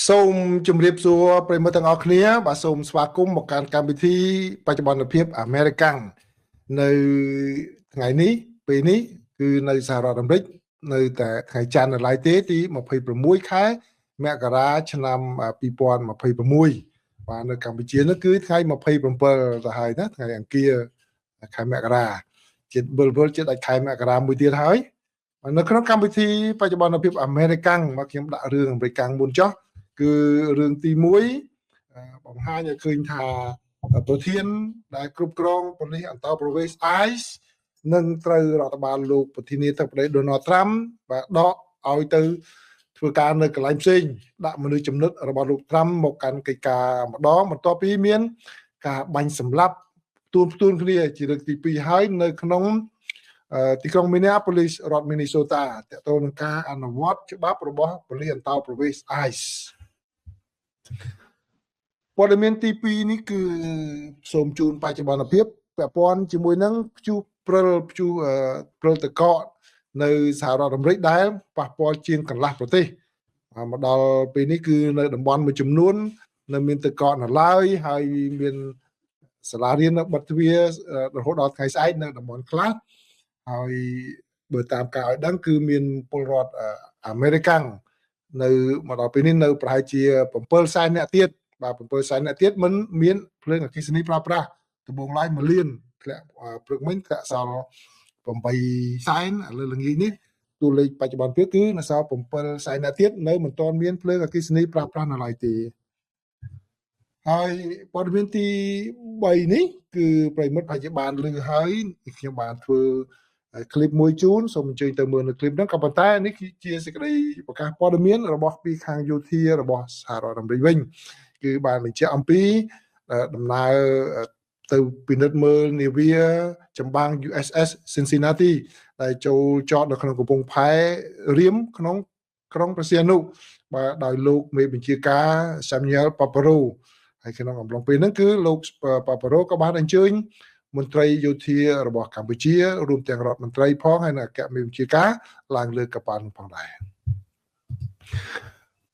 សូមជម្រាបសួរប្រិយមិត្តទាំងអស់គ្នាបាទសូមស្វាគមន៍មកកាន់កម្មវិធីបច្ចុប្បន្នភាពអាមេរិកាំងនៅថ្ងៃនេះពេលនេះគឺនៅសហរដ្ឋអាមេរិកនៅតែថ្ងៃច័ន្ទនៅឡើយទេទី26ខែមករាឆ្នាំ2026បាទនៅកម្ពុជានោះគឺថ្ងៃ27ទៅហើយណាថ្ងៃអង្គារខែមករាជាតិវិលជាតិដាច់ខែមករាមួយទៀតហើយនៅក្នុងកម្មវិធីបច្ចុប្បន្នភាពអាមេរិកាំងមកខ្ញុំដាក់រឿងអាមេរិកាំងមុនចុះគឺរឿងទី1បង្ហាញឲ្យឃើញថាប្រធានដែលគ្រប់គ្រងប៉ូលីសអន្តរប្រវេសន៍ ICE នឹងត្រូវរដ្ឋបាលលោកប្រធានាធិបតី Donald Trump បាទដកឲ្យទៅធ្វើការនៅកន្លែងផ្សេងដាក់មនុស្សចំណិតរបស់លោក Trump មកកាន់កិច្ចការម្ដងបន្ទាប់ពីមានការបាញ់សម្លាប់ផ្ទួនគ្នាជាលើកទី2ហើយនៅក្នុងទីក្រុង Minneapolis រដ្ឋ Minnesota ទាក់ទងនឹងការអនុវត្តច្បាប់របស់ប៉ូលីសអន្តរប្រវេសន៍ ICE ព័ត៌មានទី2នេះគឺសូមជូនបច្ចុប្បន្នភាពពាក់ព័ន្ធជាមួយនឹងព្យុះព្រិលព្យុះព្រិលទឹកកកនៅសហរដ្ឋអាមេរិកដែលប៉ះពាល់ជាងកន្លះប្រទេសមកដល់ពេលនេះគឺនៅតំបន់មួយចំនួននៅមានទឹកកកនៅឡើយហើយមានសាលារៀននៅបិទទ្វាររហូតដល់ថ្ងៃស្អែកនៅតំបន់ខ្លះហើយបើតាមការឲ្យដឹងគឺមានពលរដ្ឋអាមេរិកាំងនៅមកដល់ពេលនេះនៅប្រហែលជា7សែនអ្នកទៀតបាទ7សែនអ្នកទៀតមិនមានភ្លើងអគ្គិសនីប្រើប្រាស់ដំបូងឡើយ1លានធ្លាក់ព្រឹកមិញធ្លាក់សល់8សែនឥឡូវល្ងាចនេះតួលេខបច្ចុប្បន្នពេលគឺនៅសល់7សែនអ្នកទៀតនៅមិនទាន់មានភ្លើងអគ្គិសនីប្រើប្រាស់នៅឡើយទេហើយព័ត៌មានទី3នេះគឺប្រិយមិត្តប្រហែលជាបានឮហើយខ្ញុំបានធ្វើคลิปមួយជូនសូមអញ្ជើញទៅមើលនៅคลิปហ្នឹងក៏ប៉ុន្តែនេះគឺជាសេចក្តីប្រកាសព័ត៌មានរបស់ពីខាងយោធារបស់សហរដ្ឋអាមេរិកវិញគឺបានបញ្ជាក់អំពីដំណើរទៅពិនិត្យមើលនាវាចម្បាំង USS Cincinnati ដែលចូលចតនៅក្នុងកំពង់ផែរៀមក្នុងក្រុងព្រះសីហនុបាទដោយលោកមេបញ្ជាការ Samuel Paparo ហើយក្នុងអំឡុងពេលហ្នឹងគឺលោក Paparo ក៏បានអញ្ជើញមន្ត្រីយោធារបស់កម្ពុជារួមទាំងរដ្ឋមន្ត្រីផងហើយនិងអគ្គមេបញ្ជាការឡើងលើកប៉ាល់ផងដែរ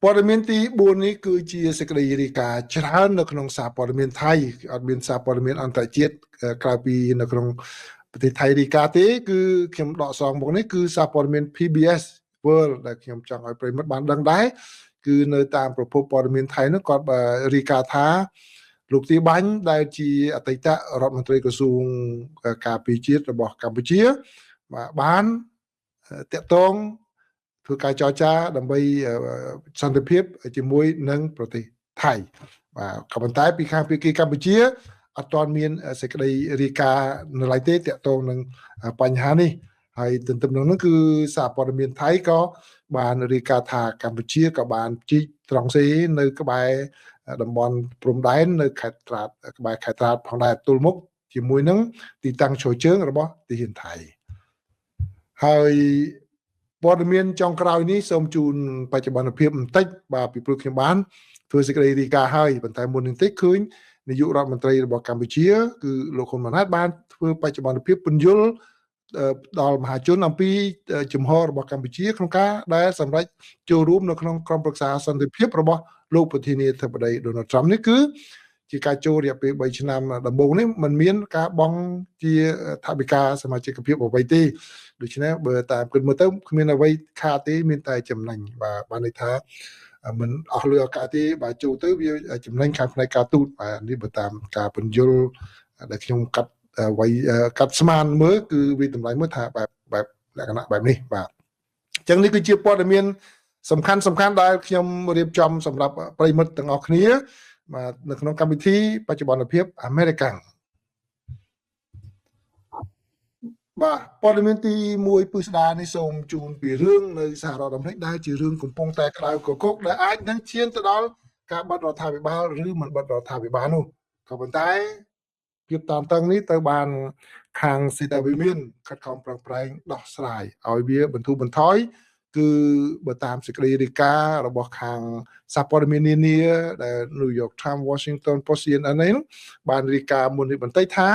ព័ត៌មានទី4នេះគឺជាសេចក្តីរាយការណ៍ច្រើននៅក្នុងសារព័ត៌មានថៃអត់មានសារព័ត៌មានអន្តរជាតិក្រៅពីនៅក្នុងប្រទេសថៃរាយការណ៍ទេគឺខ្ញុំដកស្រង់មកនេះគឺសារព័ត៌មាន PBS World ដែលខ្ញុំចង់ឲ្យប្រិយមិត្តបានដឹងដែរគឺនៅតាមប្រភពព័ត៌មានថៃនោះគាត់រាយការណ៍ថាលោកទីបាញ់ដែលជាអតីតរដ្ឋមន្ត្រីក្រសួងការពារជាតិរបស់កម្ពុជាបានតាក់ទងធ្វើការចរចាដើម្បីសន្តិភាពជាមួយនឹងប្រទេសថៃបាទក៏ប៉ុន្តែពីខាងភាគីកម្ពុជាអត់ទាន់មានសេចក្តីរាយការណ៍នៅឡើយទេតាក់ទងនឹងបញ្ហានេះហើយទន្ទឹមនឹងនោះគឺសារព័ត៌មានថៃក៏បានរាយការណ៍ថាកម្ពុជាក៏បានជីកត្រង់សេនៅក្បែរតំបន់ព្រំដែននៅខេត្តត្រាតក្បែរខេត្តត្រាតផងដែរទល់មុខជាមួយនឹងទីតាំងឈរជើងរបស់ទាហានថៃហើយព័ត៌មានចុងក្រោយនេះសូមជូនបច្ចុប្បន្នភាពបន្តិចបាទពីព្រោះខ្ញុំបានធ្វើសេចក្តីរាយការណ៍ហើយប៉ុន្តែមុននឹងតិចឃើញនាយករដ្ឋមន្ត្រីរបស់កម្ពុជាគឺលោកហ៊ុនម៉ាណែតបានធ្វើបច្ចុប្បន្នភាពពន្យល់ដល់មហាជនអំពីជំហររបស់កម្ពុជាក្នុងការដែលសម្រេចចូលរួមនៅក្នុងក្រុមប្រឹក្សាសន្តិភាពរបស់លោកប្រធានាធិបតី Donald Trump នេះគឺជាការចូលរយៈពេល3ឆ្នាំដំបូងនេះมันមានការបង់ជាថវិកាសមាជិកភាពអ្វីទេដូច្នេះបើតាមគិតមើលទៅគ្មានអ្វីខាតទេមានតែចំណេញបាទបានន័យថាมันអស់លុយឱកាសទេបាទចូលទៅវាចំណេញខាងផ្នែកការទូតបាទនេះបើតាមការពន្យល់ដែលខ្ញុំកាត់អ្វីកាត់ស្មានមើលគឺវាតម្លៃមើលថាបែបលក្ខណៈបែបនេះបាទអញ្ចឹងនេះគឺជាព័ត៌មានសំខាន់ដែលខ្ញុំរៀបចំសម្រាប់ប្រិយមិត្តទាំងអស់គ្នាបាទនៅក្នុងកម្មវិធីបច្ចុប្បន្នភាពអាមេរិកាំងបាទព័ត៌មានទី1ពិស្ដារនេះសូមជូនពីរឿងនៅសហរដ្ឋអាមេរិកដែលជារឿងកំពុងតែក្តៅកគុកដែលអាចនឹងឈានទៅដល់ការបិទរដ្ឋាភិបាលឬមិនបិទរដ្ឋាភិបាលនោះក៏ប៉ុន្តែភាពតានតឹងនេះទៅបានខាងសេដ្ឋវិមានខិតខំប្រឹងប្រែងដោះស្រាយឲ្យវាបន្ធូរបន្ថយគឺបើតាមសេចក្តីរាយការណ៍របស់ខាងសារព័ត៌មាននានាដែល New York Times Washington Post CNN នេះបានរាយការណ៍មុននេះបន្តិចថា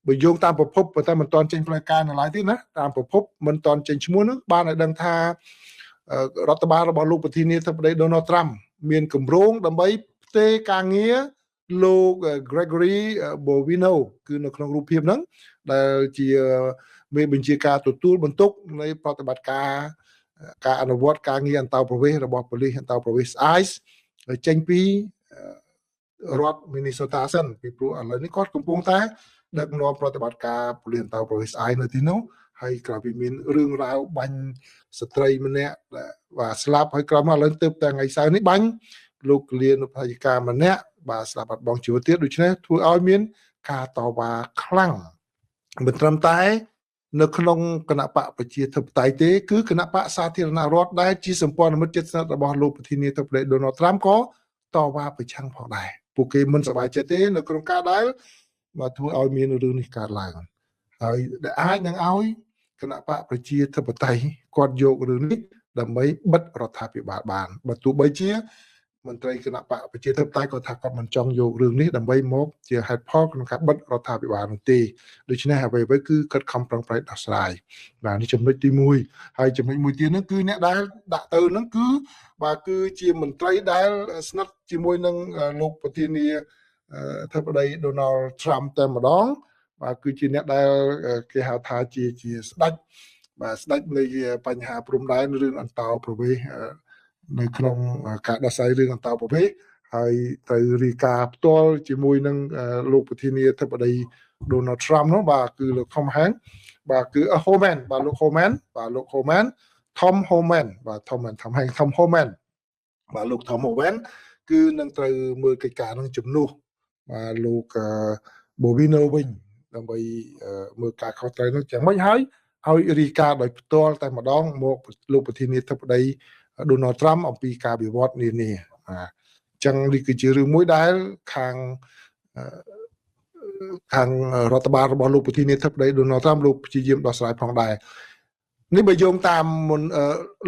បើយោងតាមប្រភពប៉ុន្តែមិនទាន់ចេញផ្លូវការនៅឡើយទេណាតាមប្រភពមិនទាន់ចេញឈ្មោះនោះបានឲ្យដឹងថារដ្ឋបាលរបស់លោកប្រធានាធិបតី Donald Trump មានគម្រោងដើម្បីផ្ទេរការងារលោក Gregory Bovino គឺនៅក្នុងរូបភាពហ្នឹងដែលជាមេបញ្ជាការទទួលបន្ទុកនៃប្រតិបត្តិការការអនុវត្តការងារអន្តោប្រវេសន៍របស់ប៉ូលីសអន្តោប្រវេសន៍ ICE ចេញពីរដ្ឋ Minnesota សិនពីព្រោះឥឡូវនេះគាត់កំពុងតែដឹកនាំប្រតិបត្តិការប៉ូលីសអន្តោប្រវេសន៍ ICE នៅទីនោះហើយក្រោយពីមានរឿងរ៉ាវបាញ់ស្ត្រីម្នាក់បាទស្លាប់ហើយក្រោយមកឥឡូវទើបតែថ្ងៃសៅរ៍នេះបាញ់លោកលានុបដ្ឋាយិកាម្នាក់បាទស្លាប់បាត់បង់ជីវិតទៀតដូច្នេះធ្វើឲ្យមានការតវ៉ាខ្លាំងមិនត្រឹមតែនៅក្នុងគណៈបកប្រជាធិបតេយ្យទេគឺគណៈបកសាធារណរដ្ឋដែលជាសម្ព័ន្ធមិត្តជិតស្និទ្ធរបស់លោកប្រធានាធិបតី Donald Trump ក៏តវ៉ាប្រឆាំងផងដែរពួកគេមិនសប្បាយចិត្តទេនៅក្នុងការដែលបាទធ្វើឲ្យមានរឿងនេះកើតឡើងហើយដែលអាចនឹងឲ្យគណៈបកប្រជាធិបតេយ្យគាត់យករឿងនេះដើម្បីបិទរដ្ឋាភិបាលបានបើទោះបីជាមន្ត្រីគណៈបកប្រជាធិបតេយ្យក៏ថាគាត់មិនចង់យករឿងនេះដើម្បីមកជាហេតុផលក្នុងការបិទរដ្ឋាភិបាលនោះទេដូច្នេះអ្វីៗគឺគាត់ខំប្រឹងប្រែងដោះស្រាយបាទនេះចំណុចទី1ហើយចំណុចមួយទៀតហ្នឹងគឺអ្នកដែលដាក់ទៅហ្នឹងគឺបាទគឺជាមន្ត្រីដែលស្និទ្ធជាមួយនឹងលោកប្រធានាធិបតី Donald Trump តែម្ដងបាទគឺជាអ្នកដែលគេហៅថាជាស្ដេចបាទស្ដេចនៃបញ្ហាព្រំដែនរឿងអន្តោប្រវេសន៍នៅក្នុងការដោះស្រាយរឿងអន្តោប្រវេសន៍ហើយត្រូវរាយការណ៍ផ្ទាល់ជាមួយនឹងលោកប្រធានាធិបតី Donald Trump នោះបាទគឺលោក Tom Hanks បាទគឺ Homan បាទលោក Homan បាទលោក Homan Tom Homan បាទ Tom Hanks Tom Homan បាទលោក Tom Homan គឺនឹងត្រូវមើលកិច្ចការនឹងជំនួសបាទលោក Bovino វិញដើម្បីមើលការខុសត្រូវនោះយ៉ាងម៉េចហើយឲ្យរាយការណ៍ដោយផ្ទាល់តែម្ដងមកលោកប្រធានាធិបតី Donald Trump អំពីការវិវត្តនានាបាទអញ្ចឹងនេះគឺជារឿងមួយដែលខាងរដ្ឋបាលរបស់លោកប្រធានាធិបតី Donald Trump លោកព្យាយាមដោះស្រាយផងដែរនេះបើយោងតាមមុន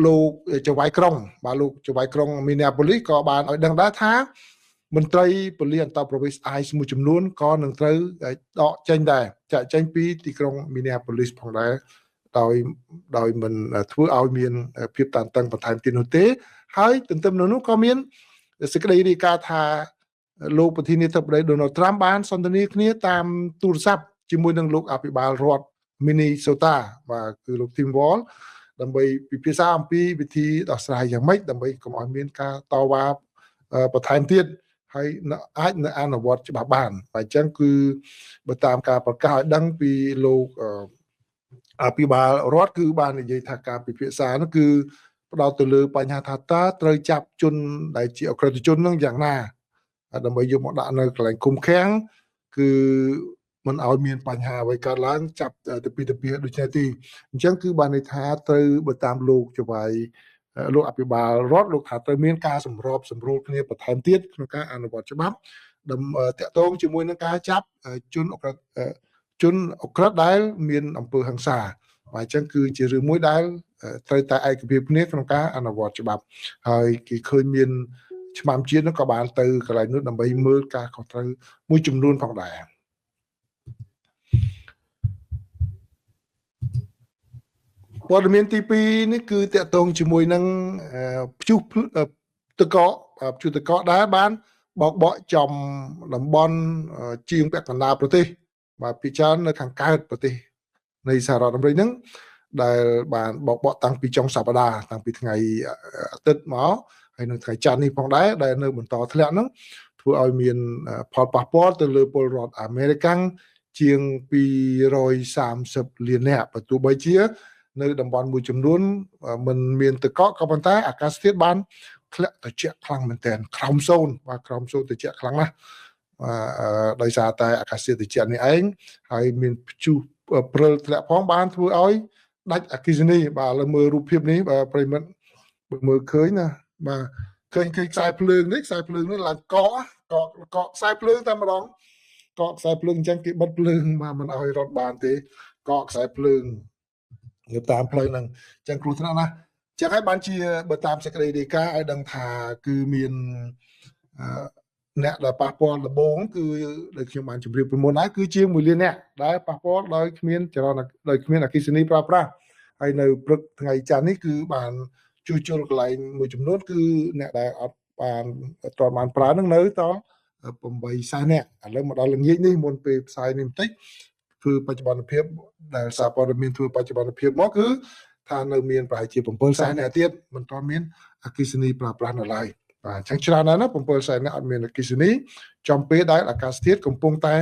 លោកចៅហ្វាយក្រុងបាទលោកចៅហ្វាយក្រុង Minneapolis ក៏បានឲ្យដឹងដែរថាមន្ត្រីប៉ូលីសអន្តោប្រវេសន៍ ICE មួយចំនួនក៏នឹងត្រូវដកចេញដែរចាក់ចេញពីទីក្រុង Minneapolis ផងដែរដោយមិនធ្វើឲ្យមានភាពតានតឹងបន្ថែមទៀតនោះទេហើយទន្ទឹមនឹងនោះក៏មានសេចក្តីរាយការណ៍ថាលោកប្រធានាធិបតី Donald Trump បានសន្ទនាគ្នាតាមទូរស័ព្ទជាមួយនឹងលោកអភិបាលរដ្ឋ Minnesota បាទគឺលោក Tim Walz ដើម្បីពិភាក្សាអំពីវិធីដោះស្រាយយ៉ាងម៉េចដើម្បីកុំឲ្យមានការតវ៉ាបន្ថែមទៀតហើយអាចនៅអនុវត្តច្បាប់បានបាទអញ្ចឹងគឺបើតាមការប្រកាសឲ្យដឹងពីលោកអភិបាលរដ្ឋគឺបាននិយាយថាការពិភាក្សានោះគឺផ្ដោតទៅលើបញ្ហាថាតើត្រូវចាប់ជនដែលជាអក្រិតជននឹងយ៉ាងណាដើម្បីយកមកដាក់នៅកន្លែងឃុំឃាំងគឺមិនឲ្យមានបញ្ហាអ្វីកើតឡើងចាប់ទៅពីទៅពីដូចនេះទេអញ្ចឹងគឺបានន័យថាត្រូវបើតាមលោកចៅហ្វាយលោកអភិបាលរដ្ឋលោកថាត្រូវមានការសម្របសម្រួលគ្នាបន្ថែមទៀតក្នុងការអនុវត្តច្បាប់ដើម្បីតាក់ទងជាមួយនឹងការចាប់ជនអក្រិតដែលមានអំពើហិង្សាបាទអញ្ចឹងគឺជារឿងមួយដែលត្រូវតែឯកភាពគ្នាក្នុងការអនុវត្តច្បាប់ហើយគេឃើញមានឆ្មាំជាតិនោះក៏បានទៅកន្លែងនោះដើម្បីមើលការខុសត្រូវមួយចំនួនផងដែរព័ត៌មានទី2នេះគឺតាក់ទងជាមួយនឹងព្យុះទឹកកកព្យុះទឹកកកដែលបានបោកបក់ចំតំបន់ជាងពាក់កណ្ដាលប្រទេសបាទពិចារនៅខាងកើតប្រទេសនៃសហរដ្ឋអាមេរិកហ្នឹងដែលបានបោកបក់តាំងពីចុងសប្តាហ៍តាំងពីថ្ងៃអាទិត្យមកហើយនៅថ្ងៃច័ន្ទនេះផងដែរដែលនៅបន្តធ្លាក់ហ្នឹងធ្វើឲ្យមានផលប៉ះពាល់ទៅលើពលរដ្ឋអាមេរិកជាង230លាននាក់បើទោះបីជានៅតំបន់មួយចំនួនមិនមានទឹកកកក៏ប៉ុន្តែអាកាសធាតុបានធ្លាក់ត្រជាក់ខ្លាំងមែនទែនក្រោមសូន្យបាទក្រោមសូន្យត្រជាក់ខ្លាំងណាស់បាទដោយសារតែអាកាសធាតុត្រជាក់នេះឯងហើយមានព្យុះព្រិលធ្លាក់ផងបានធ្វើឲ្យដាច់អគ្គិសនីបាទឥឡូវមើលរូបភាពនេះបាទប្រិមិត្តមើលឃើញណាបាទឃើញខ្សែភ្លើងនេះខ្សែភ្លើងនេះឡើងកកខ្សែភ្លើងតែម្ដងកកខ្សែភ្លើងអញ្ចឹងគេបិទភ្លើងបាទមិនឲ្យរត់បានទេកកខ្សែភ្លើងនៅតាមផ្លូវហ្នឹងអញ្ចឹងគ្រោះថ្នាក់ណាស់អញ្ចឹងហើយបានជាបើតាមសេចក្តីរាយការណ៍ឲ្យដឹងថាគឺមានអ្នកដែលប៉ះពាល់ដំបូងគឺដូចខ្ញុំបានជម្រាបពីមុនដែរគឺជាង1លានអ្នកដែលប៉ះពាល់ដោយគ្មានចរន្តដោយគ្មានអគ្គិសនីប្រើប្រាស់ហើយនៅព្រឹកថ្ងៃច័ន្ទនេះគឺបានជួសជុលកន្លែងមួយចំនួនគឺអ្នកដែលអត់ បានតបានប្រើនឹងនៅត8សែននាក់ឥឡូវមកដល់ល្ងាចនេះមុនពេលផ្សាយនេះបន្តិចធ្វើបច្ចុប្បន្នភាពដែលសារព័ត៌មានធ្វើបច្ចុប្បន្នភាពមកគឺថានៅមានប្រហែលជា7សែននាក់ទៀតមិនទាន់មានអគ្គិសនីប្រើប្រាស់នៅឡើយបាទអញ្ចឹងច្រើនណាស់ណា7សែននាក់អត់មានអគ្គិសនីចំពេលដែលអាកាសធាតុកំពុងតែ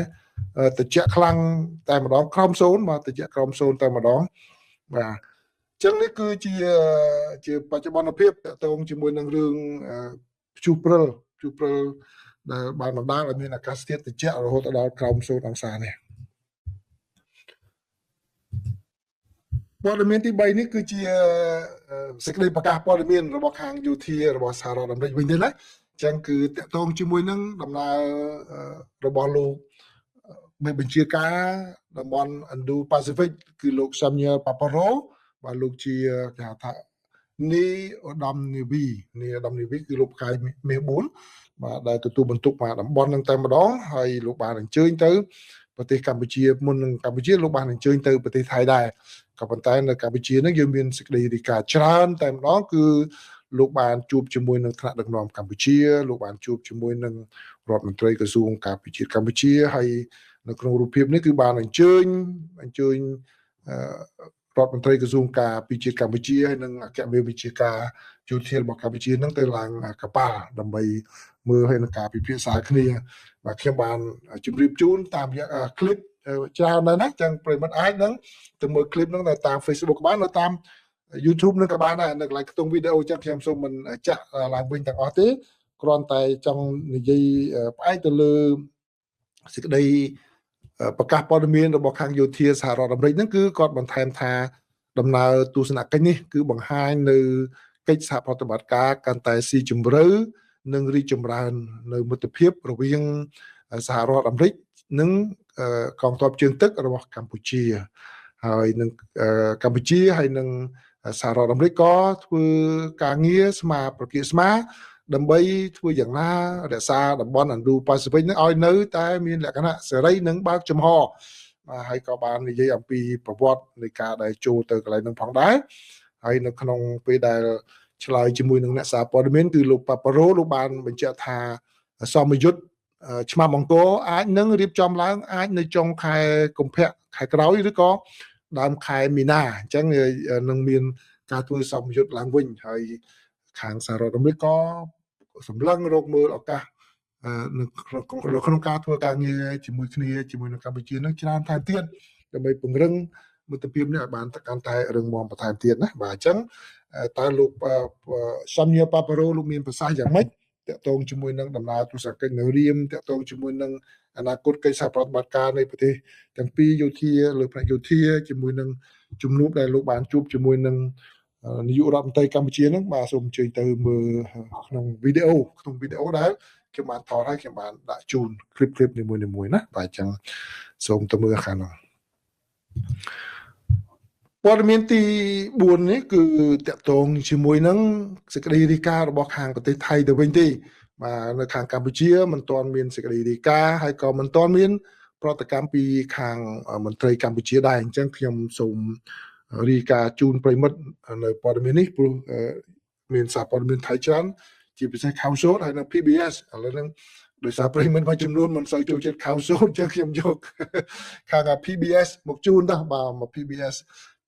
ត្រជាក់ខ្លាំងតែម្ដងក្រោមសូន្យបាទត្រជាក់ក្រោមសូន្យតែម្ដងបាទអញ្ចឹងនេះគឺជាជាបច្ចុប្បន្នភាពតកតងជាមួយនឹងរឿងព្យុះព្រិលដែលបានបណ្ដាលឲ្យមានអាកាសធាតុត្រជាក់រហូតដល់ក្រោម0អង្សានេះព័ត៌មានទី3នេះគឺជាសេចក្តីប្រកាសព័ត៌មានរបស់ខាងយោធារបស់សហរដ្ឋអាមេរិកវិញទេណាអញ្ចឹងគឺតកតងជាមួយនឹងដំណើររបស់លោកមេបញ្ជាការតំបន់ Indo-Pacific គឺលោក Samuel Paparo បាទលោកជាគេហៅថានីឧត្តមនាវីនីឧត្តមនាវីគឺលោកផ្កាយមាស4បាទដែលទទួលបន្ទុកមកតំបន់នឹងតែម្ដងហើយលោកបានអញ្ជើញទៅប្រទេសកម្ពុជាមុននឹងកម្ពុជាលោកបានអញ្ជើញទៅប្រទេសថៃដែរក៏ប៉ុន្តែនៅកម្ពុជានឹងយើងមានសេចក្តីរាយការណ៍ច្រើនតែម្ដងគឺលោកបានជួបជាមួយនឹងថ្នាក់ដឹកនាំកម្ពុជាលោកបានជួបជាមួយនឹងរដ្ឋមន្ត្រីក្រសួងការពារជាតិកម្ពុជាហើយនៅក្នុងរូបភាពនេះគឺបានអញ្ជើញរដ្ឋមន្ត្រីក្រសួងការពារជាតិកម្ពុជាហើយនិងអគ្គមេបញ្ជាការយោធារបស់កម្ពុជានឹងទៅឡើងកប៉ាល់ដើម្បីមើលហើយនឹងការពិភាក្សាគ្នាបាទខ្ញុំបានជម្រាបជូនតាមរយៈคลิปច្រើនណាស់ណាចឹងប្រិយមិត្តអាចនឹងទៅមើលคลิปហ្នឹងនៅតាម Facebook ក៏បាននៅតាម YouTube នឹងក៏បានដែរនៅកន្លែងខ្ទង់វីដេអូចឹងខ្ញុំសូមមិនចាក់ឡើងវិញទាំងអស់ទេគ្រាន់តែចង់និយាយផ្អែកទៅលើសេចក្តីប្រកាសព័ត៌មានរបស់ខាងយោធាសហរដ្ឋអាមេរិកហ្នឹងគឺគាត់បន្ថែមថាដំណើរទស្សនកិច្ចនេះគឺបង្ហាញនៅកិច្ចសហប្រតិបត្តិការកាន់តែស៊ីជម្រៅនិងរីកចម្រើននៅមិត្តភាពរវាងសហរដ្ឋអាមេរិកនិងកងទ័ពជើងទឹករបស់កម្ពុជាហើយនឹងកម្ពុជាហើយនឹងសហរដ្ឋអាមេរិកក៏ធ្វើការងារស្មាប្រគៀកស្មាដើម្បីធ្វើយ៉ាងណារក្សាតំបន់ Indo-Pacific នឹងឲ្យនៅតែមានលក្ខណៈសេរីនិងបើកចំហបាទហើយក៏បាននិយាយអំពីប្រវត្តិនៃការដែលចូលទៅកន្លែងនឹងផងដែរហើយនៅក្នុងពេលដែលឆ្លើយជាមួយនឹងអ្នកសារព័ត៌មានគឺលោកប៉ាប៉ារ៉ូលោកបានបញ្ជាក់ថាសមយុទ្ធឆ្មាំអង្គរអាចនឹងរៀបចំឡើងអាចនៅចុងខែកុម្ភៈខែក្រោយឬក៏ដើមខែមីនាអញ្ចឹងនឹងមានការធ្វើសមយុទ្ធឡើងវិញហើយខាងសហរដ្ឋអាមេរិកក៏សម្លឹងរកមើលឱកាសនៅក្នុងការធ្វើការងារជាមួយគ្នាជាមួយនឹងកម្ពុជានឹងច្រើនថែមទៀតដើម្បីពង្រឹងមិត្តភាពនេះឲ្យបានកាន់តែរឹងមាំបន្ថែមទៀតណាបាទអញ្ចឹងតើលោកសាមញ៉ាប៉ាប៉ារ៉ូលោកមានប្រសាសន៍យ៉ាងម៉េចតាក់ទងជាមួយនឹងដំណើរទស្សនកិច្ចនៅរៀមតាក់ទងជាមួយនឹងអនាគតកិច្ចសហប្រតិបត្តិការនៃប្រទេសទាំងពីរយោធាលើផ្នែកយោធាជាមួយនឹងជំនួបដែលលោកបានជួបជាមួយនឹងនាយករដ្ឋមន្ត្រីកម្ពុជាហ្នឹងបាទសូមអញ្ជើញទៅមើលក្នុងវីដេអូដែលខ្ញុំបានថតហើយខ្ញុំបានដាក់ជូនคลิปនីមួយៗណាបាទអញ្ចឹងសូមទៅមើលខាងនោះព័ត៌មានទី4នេះគឺតាក់ទងជាមួយនឹងសេចក្តីរាយការណ៍របស់ខាងប្រទេសថៃទៅវិញទេបាទនៅខាងកម្ពុជាមិនទាន់មានសេចក្តីរាយការណ៍ហើយក៏មិនទាន់មានប្រតិកម្មពីខាងមន្ត្រីកម្ពុជាដែរអញ្ចឹងខ្ញុំសូមរាយការណ៍ជូនប្រិមិត្តនៅព័ត៌មាននេះព្រោះមានសារព័ត៌មានថៃច្រើនជាពិសេស Council ហើយនៅ PBS ឥឡូវហ្នឹងដោយសារប្រិមិត្តមួយចំនួនមិនសូវចូលចិត្ត Council អញ្ចឹងខ្ញុំយកខាង PBS មកជូនដែរបាទមក PBS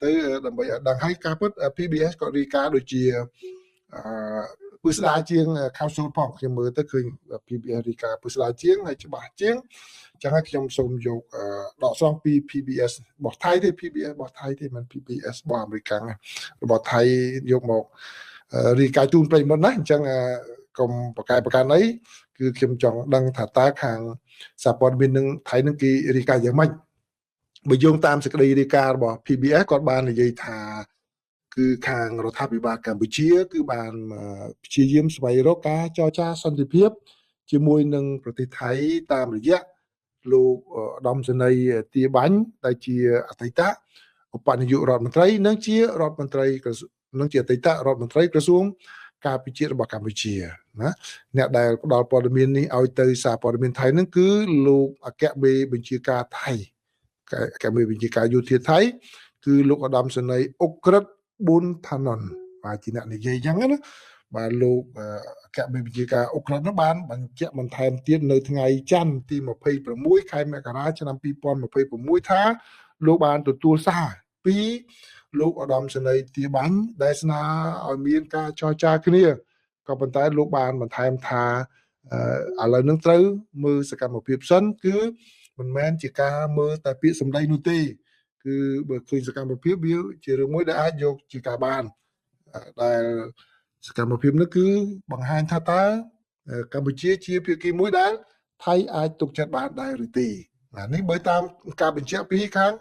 ទៅដើម្បីឲ្យដឹងហើយការពិត PBS ក៏រាយការណ៍ដូចជាពឹស្ដាជាង Council ផងខ្ញុំមើលទៅឃើញ PBS រាយការណ៍ពឹស្ដាជាងហើយច្បាស់ជាងអញ្ចឹងហើយខ្ញុំសូមយកដកស្រង់ពី PBS របស់ថៃទេ PBS របស់ថៃទេមិន PBS របស់អាមេរិករបស់ថៃយកមករាយការណ៍ជូនប្រិយមិត្តណាអញ្ចឹងកុំប្រកែប្រកាន់អីគឺខ្ញុំចង់ដឹងថាតើខាងសារព័ត៌មាននឹងថៃនឹងគេរាយការណ៍យ៉ាងម៉េចបើយោងតាមសេចក្តីរាយការណ៍របស់ PBS គាត់បាននិយាយថាគឺខាងរដ្ឋាភិបាលកម្ពុជាគឺបានព្យាយាមស្វែងរកការចរចាសន្តិភាពជាមួយនឹងប្រទេសថៃតាមរយៈលោកឧត្តមសេនីយ៍ទាបាញ់ដែលជាអតីតឧបនាយករដ្ឋមន្ត្រីនិងជារដ្ឋមន្ត្រីនិងជាអតីតរដ្ឋមន្ត្រីក្រសួងការពារជាតិរបស់កម្ពុជាណាអ្នកដែលផ្ដល់ព័ត៌មាននេះឲ្យទៅសារព័ត៌មានថៃនឹងគឺលោកអគ្គមេបញ្ជាការថៃអគ្គមេបញ្ជាការយោធាថៃគឺលោកឧត្តមសេនីយ៍អុក្រិតប៊ុនថាណុនបាទជាអ្នកនិយាយអញ្ចឹងណា បាទលោកអគ្គមេបញ្ជាការអ៊ុក្រិននោះបានបញ្ជាក់បន្ថែមទៀតនៅថ្ងៃច័ន្ទទី26ខែមករាឆ្នាំ2026ថាលោកបានទទួលសារពីលោកឧត្តមសេនីយ៍ទាបាញ់ដែលស្នើឲ្យមានការចរចាគ្នាក៏ប៉ុន្តែលោកបានបន្ថែមថាឥឡូវនឹងត្រូវមើលសកម្មភាពសិនគឺមិនមែនជាការមើលតែពាក្យសម្ដីនោះទេគឺបើឃើញសកម្មភាពវាជារឿងមួយដែលអាចយកជាការបានដែលសកម្មភាពនោះគឺបង្ហាញថាតើកម្ពុជាជាភាគីមួយដែលថៃអាចទុកចិត្តបានដែរឬទេបាទនេះបើតាមការបញ្ជាក់ពីខាង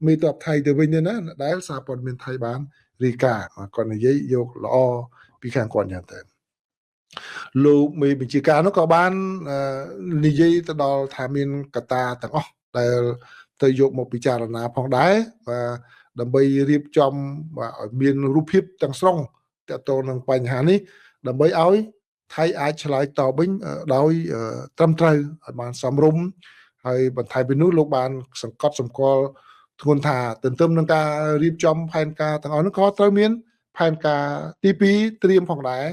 មេតបថៃទៅវិញទេណាដែលសារព័ត៌មានថៃបានរាយការណ៍គាត់និយាយយកល្អពីខាងគាត់យ៉ាងទៅលោកមេបញ្ជាការនោះក៏បាននិយាយទៅដល់ថាមានកត្តាទាំងអស់ដែលទៅយកមកពិចារណាផងដែរបាទដើម្បីរៀបចំបាទឲ្យមានរូបភាពទាំងស្រុងទាក់ទងនឹងបញ្ហានេះដើម្បីឲ្យថៃអាចឆ្លើយតបវិញដោយត្រឹមត្រូវឲ្យបានសមរម្យហើយបន្ថែមពីនោះលោកបានសង្កត់សម្គាល់ធ្ងន់ថាទន្ទឹមនឹងការរៀបចំផែនការទាំងអស់នោះក៏ត្រូវមានផែនការទី2ត្រៀមផងដែរ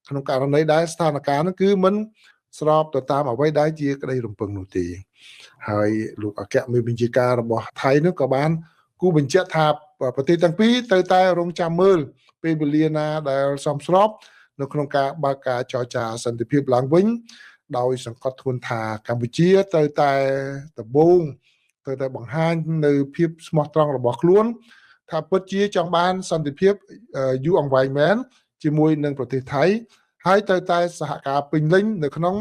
ក្នុងករណីដែលស្ថានភាពនោះគឺមិនស្របទៅតាមអ្វីដែលជាក្តីរំពឹងនោះទេហើយលោកអគ្គមេបញ្ជាការរបស់ថៃនោះក៏បានគូបញ្ជាក់ថាប្រទេសទាំងពីរត្រូវតែរងចាំមើលពេលវេលាណាដែលសមស្របនៅក្នុងការបើកការចរចាសន្តិភាពឡើងវិញដោយសង្កត់ធ្ងន់ថាកម្ពុជាត្រូវតែដំបូងត្រូវតែបង្ហាញនៅភាពស្មោះត្រង់របស់ខ្លួនថាពិតជាចង់បានសន្តិភាពយូរអង្វែងមែនជាមួយនឹងប្រទេសថៃហើយត្រូវតែសហការពេញលេញនៅក្នុង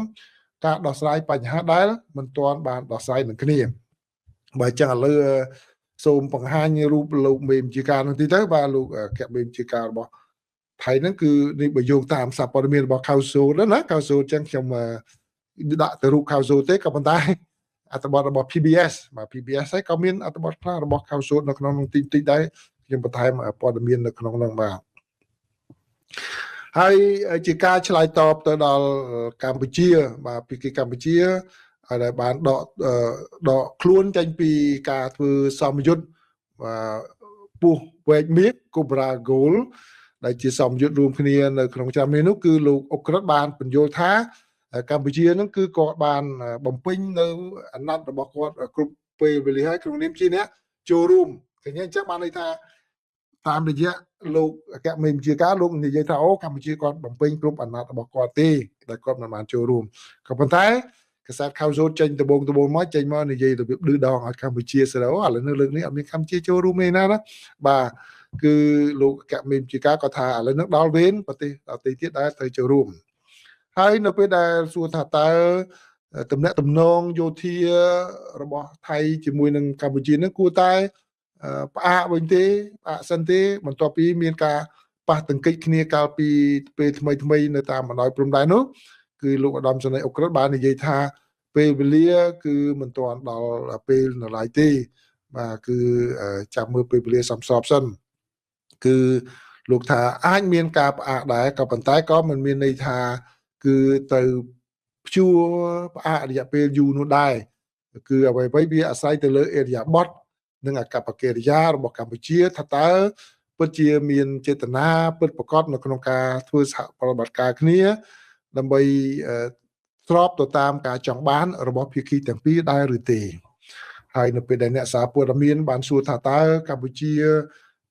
ការដោះស្រាយបញ្ហាដែលមិនទាន់បានដោះស្រាយនឹងគ្នាបើចឹងឥឡូវសូមបង្ហាញរូបលោកមេបញ្ជាការនោះទីទៅបាទលោកអគ្គមេបញ្ជាការរបស់ថៃហ្នឹងគឺនេះបើយោងតាមសារព័ត៌មានរបស់ខៅសូណាខៅសូចឹងខ្ញុំដាក់ទៅរូបខៅសូទេក៏ប៉ុន្តែអត្ថបទរបស់ PBS បាទ PBS ហើយក៏មានអត្ថបទខ្លះរបស់ខៅសូនៅក្នុងនោះតិចតិចដែរខ្ញុំបន្ថែមព័ត៌មាននៅក្នុងនោះបាទហើយជាការឆ្លើយតបទៅដល់កម្ពុជាបាទពីគេកម្ពុជាដែលបានដកខ្លួនចេញពីការធ្វើសមយុទ្ធបាទពោះវែកមៀក Cobra Gold ដែលជាសមយុទ្ធរួមគ្នានៅក្នុងឆ្នាំនេះនោះគឺលោកអ៊ុក្រិតបានពន្យល់ថាកម្ពុជានឹងគឺគាត់បានបំពេញនៅអាណត្តិរបស់គាត់គ្រប់ពេលវេលាហើយក្នុងនាមជាអ្នកចូលរួមឃើញអញ្ចឹងបានន័យថាតាមរយៈលោកអគ្គមេបញ្ជាការលោកនិយាយថាអូកម្ពុជាគាត់បំពេញគ្រប់អាណត្តិរបស់គាត់ទេដែលគាត់មិនបានចូលរួមក៏ប៉ុន្តែកាសែតខៅសូតចេញដបងមកចេញមកនិយាយរបៀបឌឺដងឲ្យកម្ពុជាស្រូវឥឡូវនៅលើកនេះអត់មានកម្ពុជាចូលរួមទេណាណាបាទគឺលោកអគ្គមេបញ្ជាការគាត់ថាឥឡូវនឹងដល់វេនប្រទេសដទៃទៀតដែលត្រូវចូលរួមហើយនៅពេលដែលសួរថាតើទំនាក់ទំនងយោធារបស់ថៃជាមួយនឹងកម្ពុជានឹងគួរតែផ្អាកវិញទេផ្អាកសិនទេបន្ទាប់ពីមានការប៉ះទង្គិចគ្នាកាលពីពេលថ្មីៗនៅតាមបណ្ដោយព្រំដែននោះគឺលោកឧត្តមសេនីយ៍អ៊ុក្រិតបាននិយាយថាពេលវេលាគឺមិនទាន់ដល់ពេលនៅឡើយទេបាទគឺចាំមើលពេលវេលាសមស្របសិនគឺលោកថាអាចមានការផ្អាកដែរក៏ប៉ុន្តែក៏មិនមានន័យថាគឺទៅព្យួរផ្អាករយៈពេលយូរនោះដែរគឺអ្វីៗវាអាស្រ័យទៅលើឥរិយាបថនិងអាកប្បកិរិយារបស់កម្ពុជាថាតើពិតជាមានចេតនាពិតប្រាកដនៅក្នុងការធ្វើសហប្រតិបត្តិការគ្នាដើម្បីស្របទៅតាមការចង់បានរបស់ភាគីទាំងពីរដែរឬទេហើយនៅពេលដែលអ្នកសារព័ត៌មានបានសួរថាតើកម្ពុជា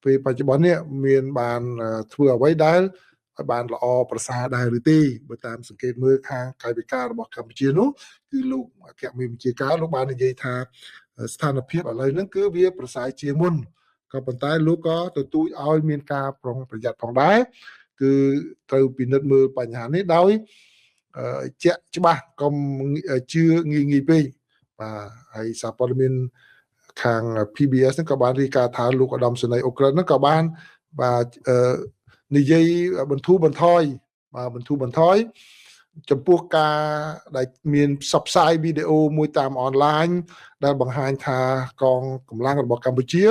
ពេលបច្ចុប្បន្ននេះមានបានធ្វើអ្វីដែលឲ្យបានល្អប្រសើរដែរឬទេបើតាមសង្កេតមើលខាងកាយវិការរបស់កម្ពុជានោះគឺលោកអគ្គមេបញ្ជាការលោកបាននិយាយថាស្ថានភាពឥឡូវហ្នឹងគឺវាប្រសើរជាងមុនក៏ប៉ុន្តែលោកក៏ទទូចឲ្យមានការប្រុងប្រយ័ត្នផងដែរគឺត្រូវពិនិត្យមើលបញ្ហានេះដោយជាក់ច្បាស់កុំជឿងាយងាយពេកបាទហើយសារព័ត៌មានខាង PBS ហ្នឹងក៏បានរាយការណ៍ថាលោកឧត្តមសេនីយ៍អ៊ុក្រិនហ្នឹងក៏បានបាទនិយាយបន្ធូរបន្ថយបាទបន្ធូរបន្ថយចំពោះការដែលមានផ្សព្វផ្សាយវីដេអូមួយតាមអនឡាញដែលបង្ហាញថាកងកម្លាំងរបស់កម្ពុជា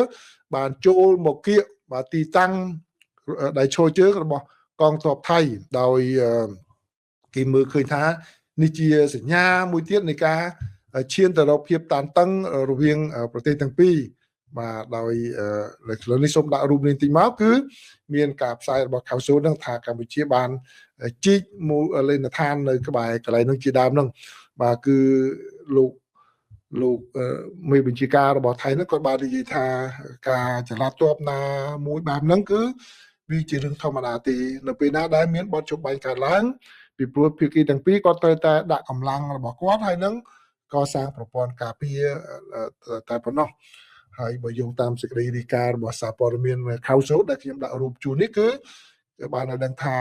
បានចូលមកគៀកបាទទីតាំងដែលឈរជើងរបស់កងទ័ពថៃដោយគេមើលឃើញថានេះជាសញ្ញាមួយទៀតនៃការឈានទៅរកភាពតានតឹងរវាងប្រទេសទាំងពីរ បាទដោយលើនេះសូមដាក់រូបនេះបន្តិចមកគឺមានការផ្សាយរបស់ខៅសូនឹងថាកម្ពុជាបានជីកមូលដ្ឋាននៅក្បែរកន្លែងនឹងជាដើមនឹងបាទគឺលោកមេបញ្ជាការរបស់ថៃហ្នឹងគាត់បាននិយាយថាការចល័តទ័ពណាមួយបែបហ្នឹងគឺវាជារឿងធម្មតាទេនៅពេលណាដែលមានបទជប់បាញ់កើតឡើងពីព្រោះភាគីទាំងពីរគាត់ត្រូវតែដាក់កម្លាំងរបស់គាត់ហើយនឹងកសាងប្រព័ន្ធការពារតែប៉ុណ្ណោះហើយបើយោងតាមសេចក្តីរាយការណ៍របស់សារព័ត៌មានខៅសូដែលខ្ញុំដាក់រូបជូននេះគឺបានឲ្យដឹងថា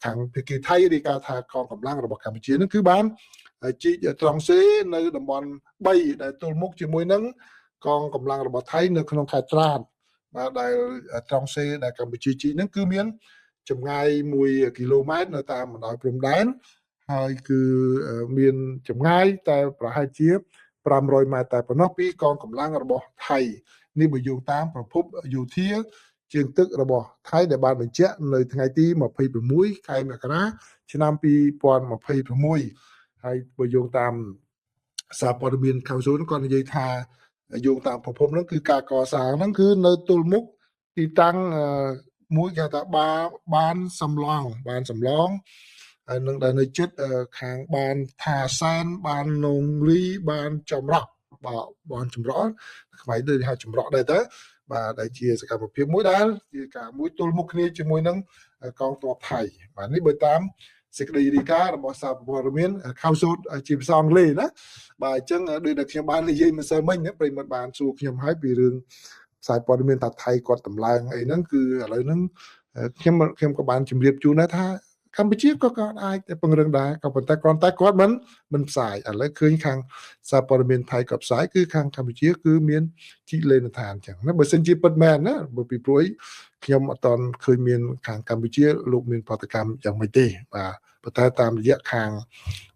ខាងភាគីថៃរាយការណ៍ថាកងកម្លាំងរបស់កម្ពុជានឹងគឺបានជីកត្រង់សេនៅតំបន់3ដែលទល់មុខជាមួយនឹងកងកម្លាំងរបស់ថៃនៅក្នុងខេត្តត្រាតបាទដែលត្រង់សេដែលកម្ពុជាជីកនឹងគឺមានចម្ងាយ1គីឡូម៉ែត្រនៅតាមបណ្ដោយព្រំដែនហើយគឺមានចម្ងាយតែប្រហែលជា500ម៉ែត្រតែប៉ុណ្ណោះពីកងកម្លាំងរបស់ថៃនេះបើយោងតាមប្រភពយោធាជើងទឹករបស់ថៃដែលបានបញ្ជាក់នៅថ្ងៃទី26ខែមករាឆ្នាំ2026ហើយបើយោងតាមសារព័ត៌មានខៅសូនគាត់និយាយថាយោងតាមប្រភពហ្នឹងគឺការកសាងហ្នឹងគឺនៅទល់មុខទីតាំងមួយគេថាបានសំឡងហើយនឹងដែលនៅចិត្តខាងបានថាសែនបាននងលីបានចម្រោះបាទបានចម្រោះខ្មែរដូចហៅចម្រោះដែរទៅបាទដែលជាសកម្មភាពមួយដែលជាការមួយទល់មុខគ្នាជាមួយនឹងកងទ័ពថៃបាទនេះបើតាមសេចក្តីរាយការណ៍របស់សារព័ត៌មានខៅសូតជាភាសាអង់គ្លេសណាបាទអញ្ចឹងដូចដែលខ្ញុំបាននិយាយម្សិលមិញណាប្រិយមិត្តបានសួរខ្ញុំហើយពីរឿងផ្សាយព័ត៌មានថាថៃគាត់តម្លើងអីហ្នឹងគឺឥឡូវហ្នឹងខ្ញុំក៏បានជម្រាបជូនដែរថាកម្ពុជាក៏គាត់អាចពង្រឹងដែរក៏ប៉ុន្តែគ្រាន់តែគាត់មិនផ្សាយឥឡូវឃើញខាងសារព័ត៌មានថៃក៏ផ្សាយគឺខាងកម្ពុជាគឺមានជីកលេនដ្ឋានអញ្ចឹងណាបើសិនជាពិតមែនណាបើពីព្រោះអីខ្ញុំអត់ទាន់ឃើញមានខាងកម្ពុជាលោកមានប្រតិកម្មយ៉ាងម៉េចទេបាទប៉ុន្តែតាមរយៈខាង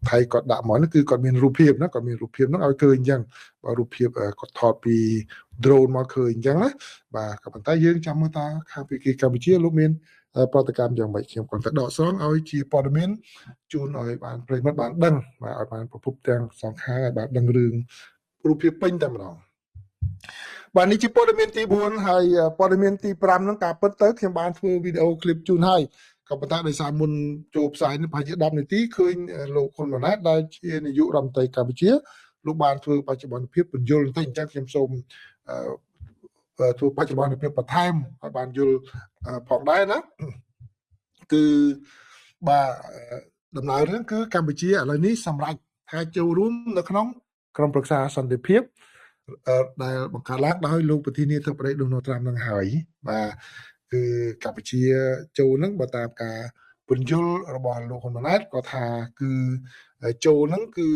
ថៃគាត់ដាក់មកនោះគឺគាត់មានរូបភាពណាគាត់មានរូបភាពហ្នឹងឲ្យឃើញអញ្ចឹងបើរូបភាពគាត់ថតពី drone មកឃើញអញ្ចឹងណាបាទក៏ប៉ុន្តែយើងចាំមើលតើខាងភាគីកម្ពុជាលោកមានប្រតិកម្មយ៉ាងម៉េចខ្ញុំគ្រាន់តែដកស្រង់ឲ្យជាព័ត៌មានជូនឲ្យបានប្រិយមិត្តបានដឹងបាទឲ្យបានប្រភពទាំងសងខាងឲ្យបានដឹងរឿងរូបភាពពេញតែម្ដងបាទនេះជាព័ត៌មានទី4ហើយព័ត៌មានទី5ហ្នឹងការពិតទៅខ្ញុំបានធ្វើវីដេអូឃ្លីបជូនហើយក៏ប៉ុន្តែដោយសារមុនចូលផ្សាយនេះប្រហែលជា10នាទីឃើញលោកហ៊ុនម៉ាណែតដែលជានាយករដ្ឋមន្ត្រីកម្ពុជាលោកបានធ្វើបច្ចុប្បន្នភាពពន្យល់បន្តិចអញ្ចឹងខ្ញុំសូមធ្វើបច្ចុប្បន្នភាពបន្ថែមឲ្យបានយល់ផងដែរណាគឺបាទដំណើររឿងគឺកម្ពុជាឥឡូវនេះសម្រេចថាចូលរួមនៅក្នុងក្រុមប្រឹក្សាសន្តិភាពដែលបង្កើតឡើងដោយលោកប្រធានាធិបតីដូណាល់ត្រាំនឹងហើយបាទគឺកម្ពុជាចូលនឹងបើតាមការពន្យល់របស់លោកហ៊ុនម៉ាណែតក៏ថាគឺចូលនឹងគឺ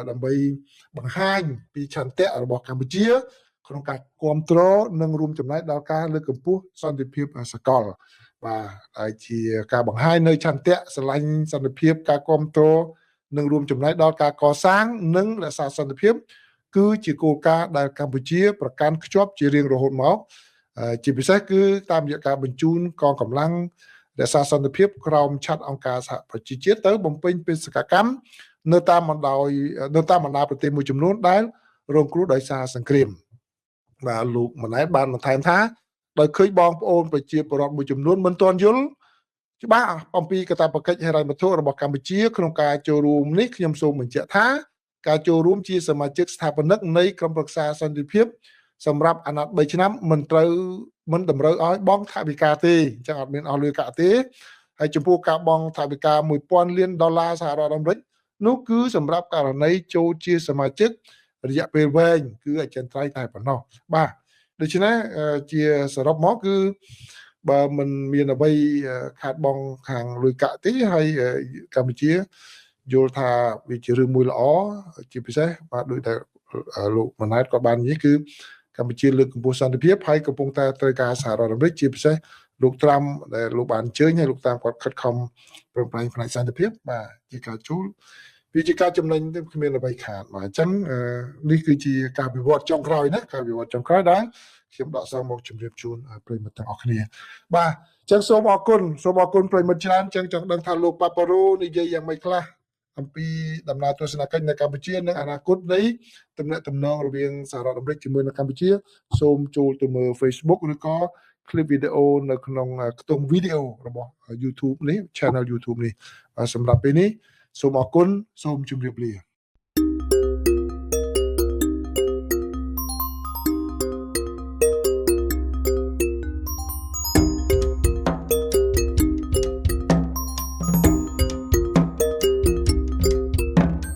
ដើម្បីបង្ហាញពីឆន្ទៈរបស់កម្ពុជាក្នុងការគ្រប់គ្រងនិងរួមចំណែកដល់ការលើកកម្ពស់សន្តិភាពសកលបាទហើយជាការបង្ហាញនៅឆន្ទៈស្រឡាញ់សន្តិភាពការគ្រប់គ្រងនិងរួមចំណែកដល់ការកសាងនិងរក្សាសន្តិភាពគឺជាគោលការណ៍ដែលកម្ពុជាប្រកាន់ខ្ជាប់ជារៀងរហូតមកជាពិសេសគឺតាមរយៈការបញ្ជូនកងកម្លាំងរក្សាសន្តិភាពក្រោមឆត្រអង្គការសហប្រជាជាតិទៅបំពេញបេសកកម្មនៅតាមបណ្ដាប្រទេសមួយចំនួនដែលរងគ្រោះដោយសារសង្គ្រាមបាទលោកម៉ាណែតបានបន្ថែមថាដោយឃើញបងប្អូនប្រជាពលរដ្ឋមួយចំនួនមិនទាន់យល់ច្បាស់អំពីកាតព្វកិច្ចហិរញ្ញវត្ថុរបស់កម្ពុជាក្នុងការចូលរួមនេះខ្ញុំសូមបញ្ជាក់ថាការចូលរួមជាសមាជិកស្ថាបនិកនៃក្រុមប្រឹក្សាសន្តិភាពសម្រាប់អាណត្តិ3ឆ្នាំមិនតម្រូវឲ្យបង់ថវិកាទេអញ្ចឹងអត់មានអស់លុយកាក់ទេហើយចំពោះការបង់ថវិកា1000លានដុល្លារសហរដ្ឋអាមេរិកនោះគឺសម្រាប់ករណីចូលជាសមាជិករយៈពេលវែងគឺអចិន្ត្រៃយ៍តែប៉ុណ្ណោះបាទដូច្នេះជាសរុបមកគឺបើមិនមានអ្វីខាតបង់ខាងលុយកាក់ទេហើយកម្ពុជាយល់ថាវាជារឿងមួយល្អជាពិសេសបាទដូចតែលោកម៉ាណែតក៏បាននិយាយគឺកម្ពុជាលើកកម្ពស់សន្តិភាពហើយកំពុងតែត្រូវការសហរដ្ឋអាមេរិកជាពិសេសលោកត្រាំដែលលោកបានអញ្ជើញហើយលោកត្រាំគាត់ខិតខំប្រឹងប្រែងផ្នែកសន្តិភាពបាទជាការជួលវាជាការចំណេញទេគ្មានអ្វីខាតបាទអញ្ចឹងនេះគឺជាការវិវត្តចុងក្រោយណាការវិវត្តចុងក្រោយដែលខ្ញុំដកស្រង់មកជម្រាបជូនប្រិយមិត្តទាំងអស់គ្នាបាទអញ្ចឹងសូមអរគុណប្រិយមិត្តច្រើនអញ្ចឹងចង់ដឹងថាលោកប៉ាប៉ារ៉ូនិយាយយ៉ាងម៉េចខ្លះ អំពីដំណើរទស្សនកិច្ចនៅកម្ពុជានិងអនាគតនៃទំនាក់ទំនងរវាងសហរដ្ឋអាមេរិកជាមួយនឹងកម្ពុជាសូមចូលទៅមើល Facebook ឬក៏ clip វីដេអូនៅក្នុងខ្ទង់វីដេអូរបស់ YouTube នេះ Channel YouTube នេះសម្រាប់ពេលនេះសូមអរគុណសូមជម្រាបលា។